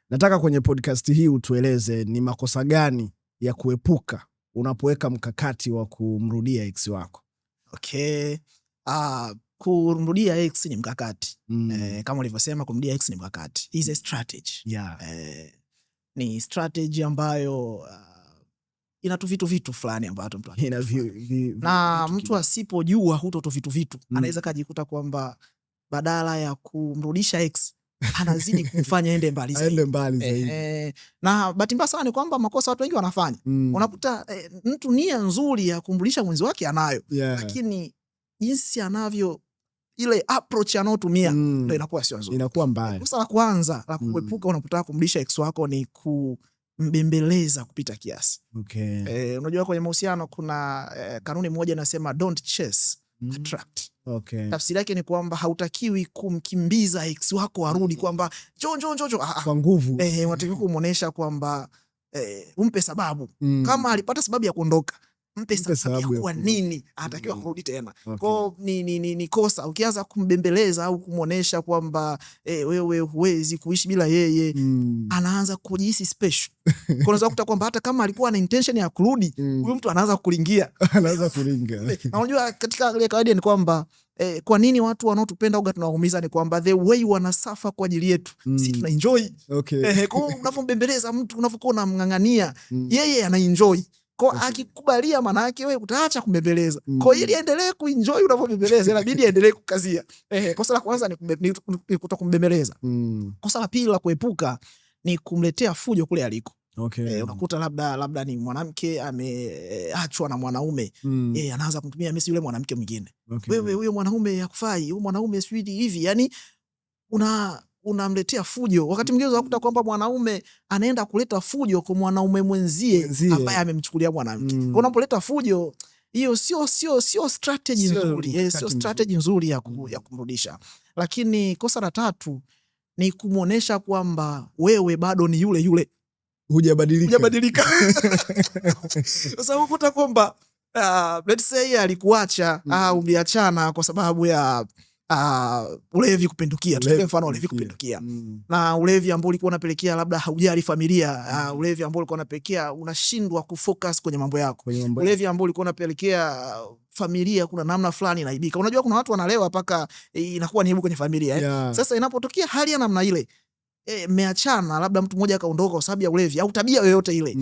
Nataka kwenye podcast hii utueleze ni makosa gani ya kuepuka unapoweka mkakati wa kumrudia ex wako. Okay. Kumrudia ex ni mkakati. Kama ulivyosema, kumrudia ex ni mkakati. Is a strategy. Ni strategy ambayo ina tu vitu vitu fulani ambavyo mtu Ina na vitu mtu kidogo. Asipojua huto tu vitu vitu anaweza kajikuta kwamba badala ya kumrudisha ex anazidi kumfanya ende mbali zaidi. Aende mbali zaidi. Na bahati mbaya sana ni kwamba makosa watu wengi wanafanya, unakuta mtu nia nzuri ya kumrudisha mwenzi wake anayo, lakini jinsi anavyo, ile approach anayotumia ndo inakuwa sio nzuri. Inakuwa mbaya. Kosa la kwanza la kuepuka unapotaka kumrudisha ex wako ni kumbembeleza kupita kiasi. Unajua kwenye mahusiano kuna kanuni moja inasema, "Don't chase, attract." Tafsiri yake ni kwamba hautakiwi kumkimbiza ex wako arudi, kwamba njoo, njoo, njoo, njoo. Ah, ah. Kwa nguvu. Unatakiwa kumuonesha kwamba umpe sababu. Kama alipata sababu ya kuondoka, mpe Mpe sababu ya sababu ya kwa kurudi. nini anatakiwa kurudi tena. Kwao ni kosa ukianza kumbembeleza au kumwonyesha kwamba wewe huwezi kuishi bila yeye, anaanza kujihisi special. Kwa unaweza kukuta kwamba hata kama alikuwa na intention ya kurudi, huyu mtu anaanza kulingia. Anaanza kuringa. Na unajua katika ile kawaida ni kwamba kwa nini watu wanaotupenda uga tunawaumiza ni kwamba the way wanasuffer kwa ajili yetu, si tuna enjoy. Kwa hiyo unavyombembeleza mtu, unavyokuwa unamng'ang'ania, yeye ana enjoy ko akikubalia, maana yake wewe utaacha kumbembeleza. Kwa ili aendelee kuenjoy unavyombembeleza, inabidi aendelee kukazia. Kosa la kwanza ni kutokumbembeleza. Kosa la pili la kuepuka ni kumletea fujo kule aliko. Unakuta labda ni mwanamke ameachwa na mwanaume, anaanza kumtumia message yule mwanamke mwingine, "Wewe, huyo mwanaume hakufai, huyo mwanaume sijui hivi," yani unamletea fujo. Wakati mwingine unakuta kwamba mwanaume anaenda kuleta fujo kwa mwanaume mwenzie Mwenzie. Ambaye amemchukulia mwanamke. Kwa unapoleta fujo hiyo sio strategy Sio nzuri, sio mkakati mzuri. Strategy nzuri ya kumrudisha. Lakini kosa la tatu ni kumwonyesha kwamba wewe bado ni yule yule, Hujabadilika. Hujabadilika. Sasa ukuta kwamba let's say alikuacha au mliachana kwa sababu ya ulevi kupindukia, tuchukulie mfano ulevi kupindukia na ulevi ambao ulikuwa unapelekea labda haujali familia, ulevi ambao ulikuwa unapelekea unashindwa kufocus kwenye mambo yako, Kwenye mambo ulevi ambao ulikuwa unapelekea familia kuna namna fulani inaibika. Unajua kuna watu wanalewa mpaka inakuwa ni aibu kwenye familia, eh? Sasa inapotokea hali ya namna ile, mmeachana, labda mtu mmoja akaondoka kwa sababu ya ulevi au tabia yoyote ile,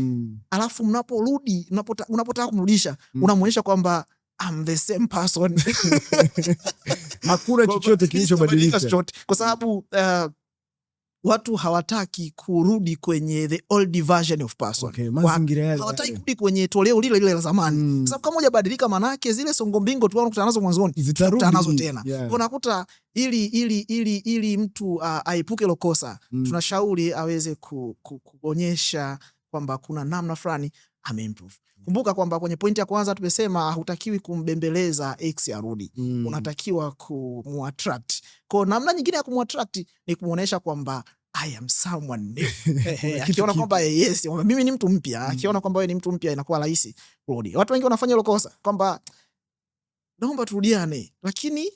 alafu mnaporudi, unapotaka kumrudisha, unamuonyesha kwamba I'm the same person. Hakuna Kwamba chochote kilichobadilika. Chochote, kwa sababu watu hawataki kurudi kwenye the old version of person. Okay, mazingira yale Hawataki yale. Kurudi kwenye toleo lile lile la zamani, kwa sababu kama hujabadilika, manake zile songo mbingo tulikuwa tunakutana nazo mwanzoni Zitarudi. tutakutana nazo tena. Kwa unakuta ili mtu aepuke hilo kosa, tunashauri aweze kuonyesha kwamba kuna namna fulani ameimprove. Kumbuka kwamba kwenye pointi ya kwanza tumesema hutakiwi kumbembeleza ex arudi, unatakiwa kumuattract. Kwa namna nyingine ya kumuattract ni kumuonyesha kwamba I am someone new. Kuna kitu Akiona kipya. kwamba yes, kwamba mimi ni mtu mpya, akiona kwamba wewe ni mtu mpya inakuwa rahisi kurudi. Watu wengi wanafanya hilo kosa kwamba naomba turudiane, lakini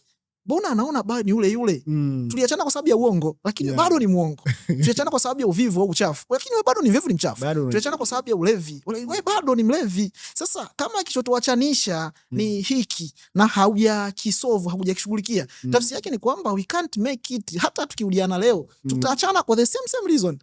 mbona anaona bado ni yule yule. Tuliachana kwa sababu ya uongo, lakini bado ni muongo. Tuliachana kwa sababu ya uvivu au uchafu, lakini wewe bado ni mvivu, ni mchafu. Bado Tuliachana kwa sababu ya ulevi, wewe bado ni mlevi. Sasa kama kilichotuachanisha ni hiki na haujakisolve, haujakishughulikia, tafsiri yake ni kwamba we can't make it. Hata tukirudiana leo, tutaachana kwa the same same reason.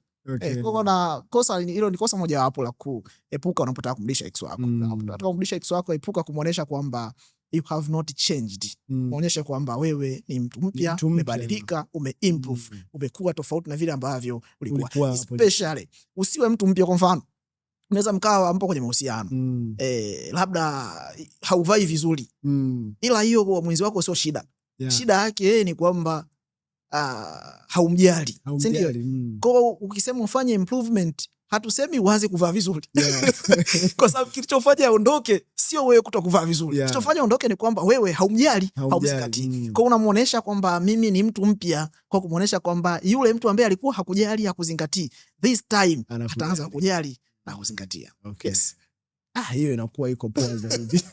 Kwa na kosa hilo ni kosa mojawapo la kuepuka unapotaka kumrudisha ex wako. Unapotaka kumrudisha ex wako, epuka kumuonesha kwamba you have not changed. Muonyeshe kwamba wewe ni mtu mpya, Mtu mpya. Umebadilika, umeimprove, umekuwa tofauti na vile ambavyo ulikuwa. Ulikuwa hapo. Especially usiwe mtu mpya. Kwa mfano, unaweza mkawa mpo kwenye mahusiano, labda hauvai vizuri, ila hiyo kwa mwenzi wako sio shida. Shida yake yeye ni kwamba haumjali, si ndio? Haumjali. Kwa ukisema ufanye improvement, hatusemi uanze kuvaa vizuri kwa sababu kilichofanya aondoke sio wewe kuto kuvaa vizuri. Kilichofanya aondoke ni kwamba wewe haumjali, Haumjali, haumzingatii. Kwa unamuonesha kwamba mimi ni mtu mpya kwa kumuonesha kwamba yule mtu ambaye alikuwa hakujali, hakuzingatii, this time Anakujali. Ataanza kujali na kuzingatia. Okay. Yes. Ah, hiyo inakuwa iko poa zaidi.